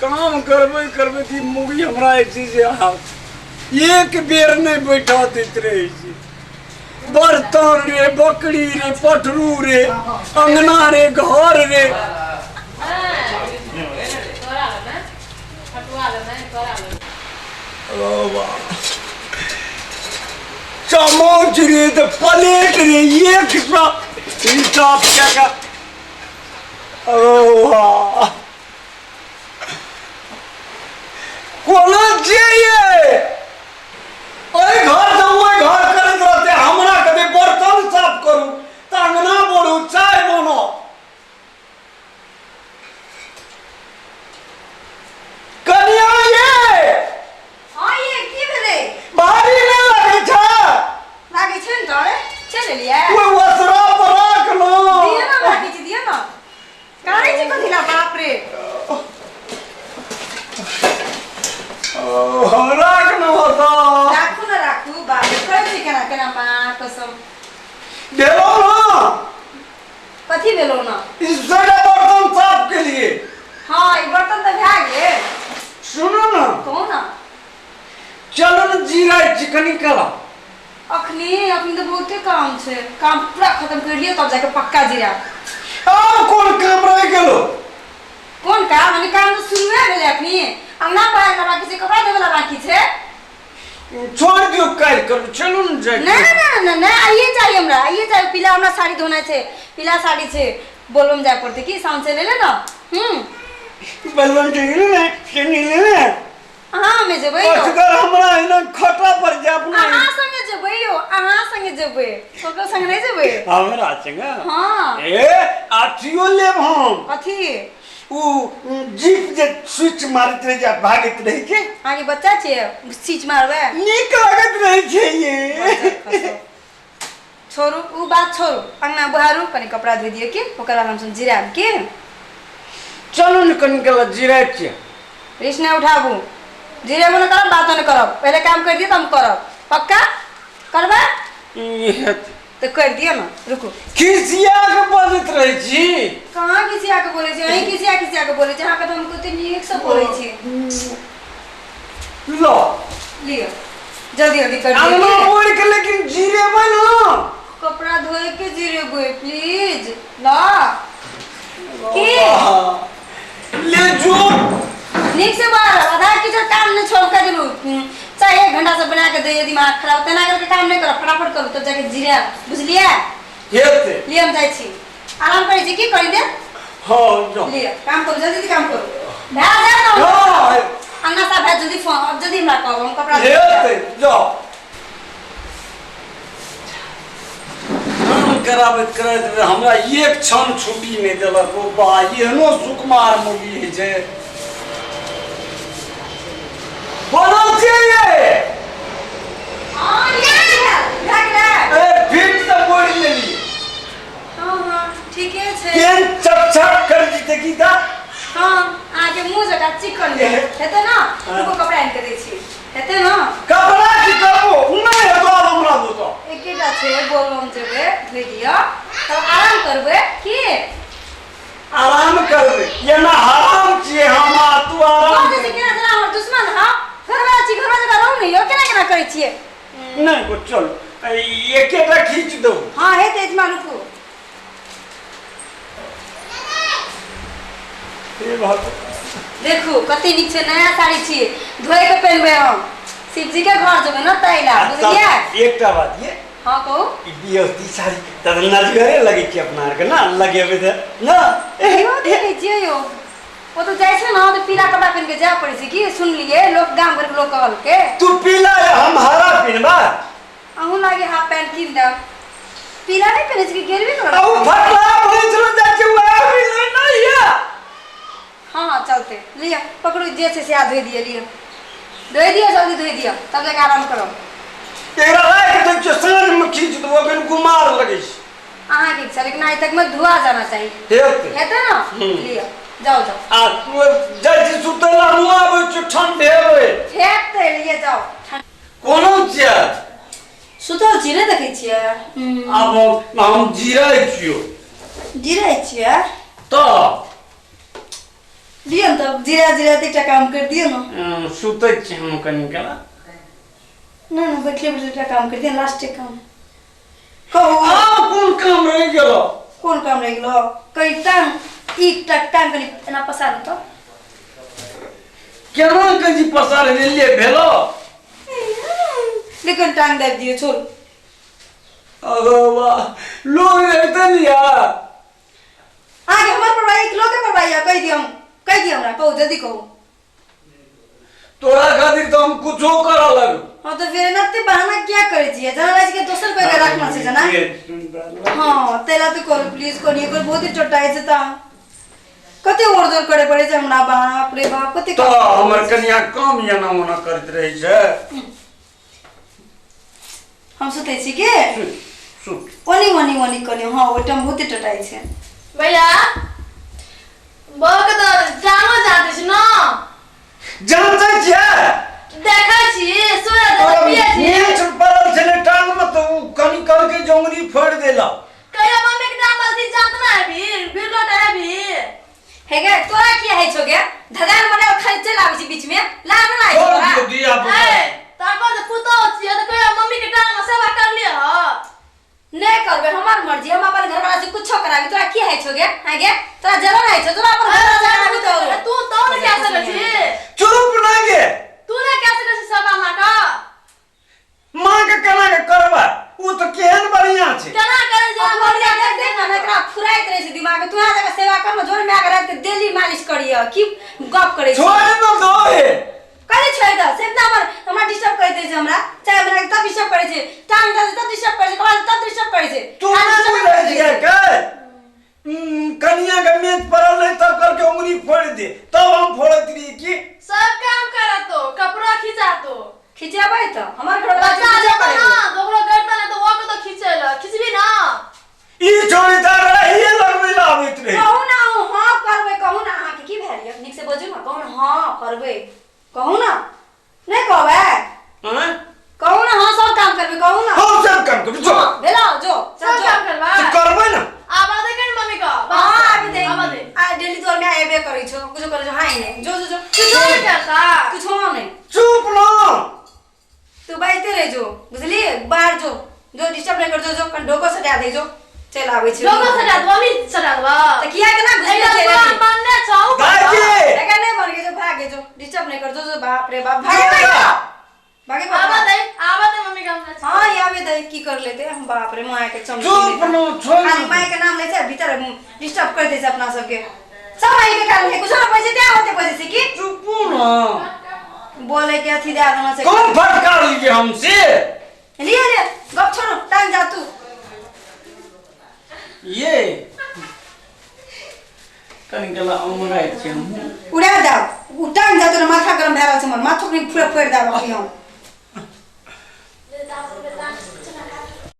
काम करबै करबै तऽ ई मौगी हमरा जे छै से आब एक बेर नहि बैठऽ दैत रहै छै। बर्तन रे, बकरी रे, पठरू रे, अंगना रे, घर रे। चमच रे तऽ प्लेट रे, एक सा हिसाब कए कऽ। ओ वाह, कोना छियै? ओहि घर से ओहि घर करैत रहते, हमरा कभी बर्तन साफ करू तऽ अंगना बोरू, चाय बनाउ। कनिया ये। हाँ ये, की भेलै? भारी नहि लागै छै? लागै छै ने तऽ चलि एलियै। ओहि ओसरा पर राख दिअ न। ने, लागै छै, दिअ ने। कानै छै कथी ला? बाप रे। ओ, राख न ओतऽ। राखू ने, राखू। बाप रे, करै छै केना केना, माँ कसम। भेलो न? कथी भेलो न? ई सबटा बर्तन साफ केलिए। हाँ, ई बर्तन तऽ भए गेल। सुनू ने। कहू ने। चलू ने, जीरा छी कनि कला। अखनी? अखनी तऽ बहुते काम छै। काम पूरा खत्म कर लियौ तब जाके पक्का जीरा। आब कोन काम रहि गेलो? कोन काम? माने काम तऽ शुरुए भेलै अखनी। अंगना बहार ला बाकी छै, कपड़ा धोवे ला बाकी छै। छोड़ दियौ, काल्हि करू। चलू ने जाइ। नहीं नहीं नहीं नहीं, आइए चाहिए हमरा, आइए चाहिए। पीला हमरा साड़ी धोना छै, पीला साड़ी छै। बोलबम जाय पड़तै की साउंड से ले ले ना। बलबम चलू ने, चलू ने। अहाँ हमे जेबै यौ। असगर हमरा एना खटा पर जाय अपना। अहाँ संगे जेबै यौ, अहाँ संगे जेबै, ककरो संगे नहि जेबै। हमरा संगे? हाँ। ए, अथियो लेब हम। कथी? उ जीप जे स्विच मारैत रहै छै आ भागैत रहै छै। अहाँके बच्चा छियै स्विच मारबै? नीक लागैत रहै छै ये। छोड़ू उ बात, छोड़ू। अंगना बुहारू, कनि कपड़ा धोइ दियौ कि ओकर बाद हमसब जिरायब की। चलू ने, कनि गेल जिराय छियै। रिस नहि उठाबू। जिरेबो नहि करब, बातो नहि करब। पहिले काम कर दियौ तऽ हम करब। पक्का करबै? ई हेतै तऽ कर दियौ ने। रुकू। खिसिया के बजैत रहै छी। कहाँ खिसिया के बोलै छी? अहीं खिसिया खिसिया के बोलै छी। अहाँके तऽ हम कते नीकसँ बोलै छी। लो। लिअ, जल्दी जल्दी कर दियौ। अंगना की? बोल के, लेकिन जिरेबै ना। कपड़ा धोए के जिरेबै, प्लीज ल की। ले जो। नीक से बाहर आधा किछु काम नहि छोड़ के देलू। चाहे एक घंटा से बना के दैए, दिमाग खराब तेना करके काम नहि करब। फटाफट करू, तब जाके जिरायब, बुझलियै? हेतै। लिअ, हम जाइ छी, आराम करै छी की करी दे। हाँ, जाओ। लिअ, काम करू, जल्दी काम करू। भए जायत ने? हाँ। अंगना साफ भए, जल्दी फोन, अब जल्दी हमरा कहब, हम कपड़ा धो लेब। हेतै, जाओ। काम कराबैत कराबैत हमरा एक क्षण छुट्टी नहि देलक। ओ बा, एहनो सुकुमार मौगी होइ छै? बोलल छियै ये। हाँ, ये की भेल? भए गेलै? ए, फिर से बोल लेली। हाँ हाँ, ठीके छै। केहन चकचक कर जीते की ता। हाँ, अहाँके मुँह जकाँ चिकन हेतै ने। रुकू, कपड़ा आनि कऽ दै छी। हेतै ने? कपड़ा की करबो? नहि हेतो, आब हमरा दोसर। एकेटा छै, बोलबम जेबै, धोइ दिअ तब आराम करबै की। आराम करबै? एना हराम छियै हम आ तू आराम बाजै छै केना जेना हमर दुश्मन। हँ, घरवाला छी, घरवाला जकाँ रहू ने यौ। केना केना करै छियै? नहि गो, चल, एकेटा खींच दू। हाँ, हेतै, एहिठमा रुकू। हे भगवान। देखू कते नीक छै, नया साड़ी छी, धोए के पहिनबै हम। शिवजी के घर जेबै ने, ताहि ला, बुझलियै? एकटा बात ये। हाँ, कहू। ई बियौती साड़ी तऽ नजगरे लगै छै अपना आरके ना, लगेबै तऽ ना। यौ, देखै छियै यौ, ओ तऽ जाइ छै ने तऽ पीला कपड़ा पहिन के जाय पड़ै छै की, सुनलियै लोक, गाम घरके लोक कहलकै। तू पीला या हम हरा पिन्हबा। अहूँ लागे हाफ पैंट कीन देब। पीला नहि पहिनै छै कि गेरबे आ उ करत? फटला भैंस जाइ छै, वएह मिलै नहि ये। हाँ हाँ, चलते। लिअ, पकड़ू, जे छै से आ धोइ दिअ। लिअ, धोइ दिअ, जल्दी धोइ दिअ, तब जाके आराम करब। एकरा राखि दै छियै, साँझमे खींच देबो, अखन गुमार लगै छै। अहाँके इच्छा, लेकिन आइ तक में धुआ जाना चाही। हेतै। हेतै ने? लिअ, जाउ जाउ। आ जाइ छी सुतै ला, मुँह आबै छै, ठंढेबै। हेतै, लिअ, जाउ। कोनो छियै? सुतल छी, नहि देखै छियै? आब हम जिरै छियौ। जिरै छियै? तऽ दियौ ने तब जीरा जीरा तऽ एकटा काम कर दियौ ने। सुतै छी हम कनि काल। ना ना, बैठले बैठले एकटा काम कर दियौ, लास्ट काम कहू। आब कोन काम रहि गेलो? कोन काम रहि गेलो? कनि टांग, एकटा टांग कनि एना पसारू तऽ। केना के जी पसार लेलियै भेलो? लेकिन टांग दाबि दियौ, छोड़। अरे वाह, लोग रहते नहीं यार। अहाँके हमर परवाह कि लोके परवाह यऽ? कहि दियौ, कहि दियौ हमरा, कहू जल्दी कहू। तोरा खातिर तो हम कुछो करऽ लग। हाँ तो फिर एना एते बहाना किया करै छियै? जना लागै छै कि दोसर कोइ के रखना छै जना। हाँ, तेला तो करू प्लीज, कनी एकर बहुत ही चोटाइ छै तऽ कते ओर जोर करे पड़ै छै हमरा, बाप रे बाप, कते तऽ काम। हमर कनिया कम एना ओना करैत रहै छै। हम सुतै छी के? सुत सुत। ओनी ओनी ओनी कनी। हाँ, ओहिठाम बहुते टटाइ छै। भैया, बौके तऽ जानो जानै छी न। जानते छियै? देखै छी सूरज तऽ पियै छी। नीच पड़ल छलै टांग में तऽ ओ कनि करके जंगरी फोड़ि देलक। कहियो मम्मी के डांगल छी जात ना हेबी भीड़ लोट हेबी। हे गे, तोरा की हइ छौ गे? धदान बनाओ खाली चलि आबै छी बीच में, लाज नहि लागै छौ छोड़ तोरा? दियौ दिया पुता। ए तकर जे पुतोह छियै तऽ कहियो मम्मी के डांग में सेवा करलियै ह? नहि करबै, हमर मर्जी, हम अपन घरवाला से कुछो कराबी। तोरा की हइ छौ गे? हां गे, तोरा जलन हइ छौ? तोरा अपन घरवाला से कराबी तो तू तो ने कह सकै छी। चुप ना गे। तू ने कह सकै छी सेवा माँ के। माँ के केना के करबै? ओ तऽ केहन बढ़िया छै। केना करै छै? अपन बढ़िया देख देख ने एकरा फुराइत रहै छै दिमाग में। तू यहाँ जाके सेवा कर ने, जोर माय के राति के डेली मालिश करिय। की गप करै छी? छोड़ न दो हे। कथी छोड़ि दऽ से? हमर हमरा डिस्टर्ब करैत रहै छै, हमरा चाय बना के तब डिस्टर्ब करै छै, टांग दऽ तब डिस्टर्ब करै छै, कपड़ा तब डिस्टर्ब करै छै। तू खाली नहि डिस्टर्ब बुझै करैत छियै रहै छै। के कनिया के मेज पड़ल रहे तब करके उंगली फोड़ दे, तब हम फोड़त रही की? सब काम करतो, कपड़ा खिंचातो। खिचेबै तऽ हमर घर वाला बच्चा खिचेबे जे करै। ना ओकरो करता ने तऽ ओके तो खींचेला, खिचबी ना। ई छोड़ी तऽ रहिए लगबै ला आबैत रहे। कहू ना, हँ करबै, कहू ना। अहाँके की भेल यऽ? नीक से बजू ना, कहू ना, हँ करबै, कहू ना। नहि कहबै? आँय? कहू ना, हँ सब काम करबै, कहू ना। हम सब काम करबै, जो। हँ, भेलौ, जो चल सब जो। काम करबा। तऽ करबै ना। आबा दे कनि मम्मी के। हाँ, आबि दे। आबा दे। आ डेली तोर में आबे करै छौ, कुछो करै छौ? हाँ नहि, जो जो जो। कुछो नहीं करता। कुछो नहि। चुप ना। तू बाजते रह जो, बुझली? बाहर जो, जो, डिस्टर्ब नहि कर, जो जो। कनि ढोको सटा दे, जो, चलि आबै छी। लोगो सटा दो, मम्मी सटा दो। तऽ किया केना घुसि एकरा चलि पूरा एली? मानने छौ। दादी। एकर नहि बन जो, भागे जो, डिस्टर्ब नहि कर, जो जो। बाप रे बाप, भागे। जो जा। भागे। आबा बाबा दे, आबा दे मम्मी के हमरा। हाँ, ई आबे दे, की कर लेते हम? बाप रे, माय के चमकी। चुप ना, छोड़। खाली माय के नाम लै छै, भीतर डिस्टर्ब कर दै छै अपना सबके। सब अहीं के कारण है, कुछो ना पैसे दे होते पैसे से की। चुप ना। बोले के अथी दे देना छै। कौन फटकार लिए हमसे? लिए लिए, गप छोड़ो, टांग जा तू। ये कनि गला उमराइ छै हमहूँ। उड़ा दाव, उ टांग जा, तोरा माथा गरम भए रहल छै, हमर माथो कनि फोड़ि फोड़ि देब अभी हम।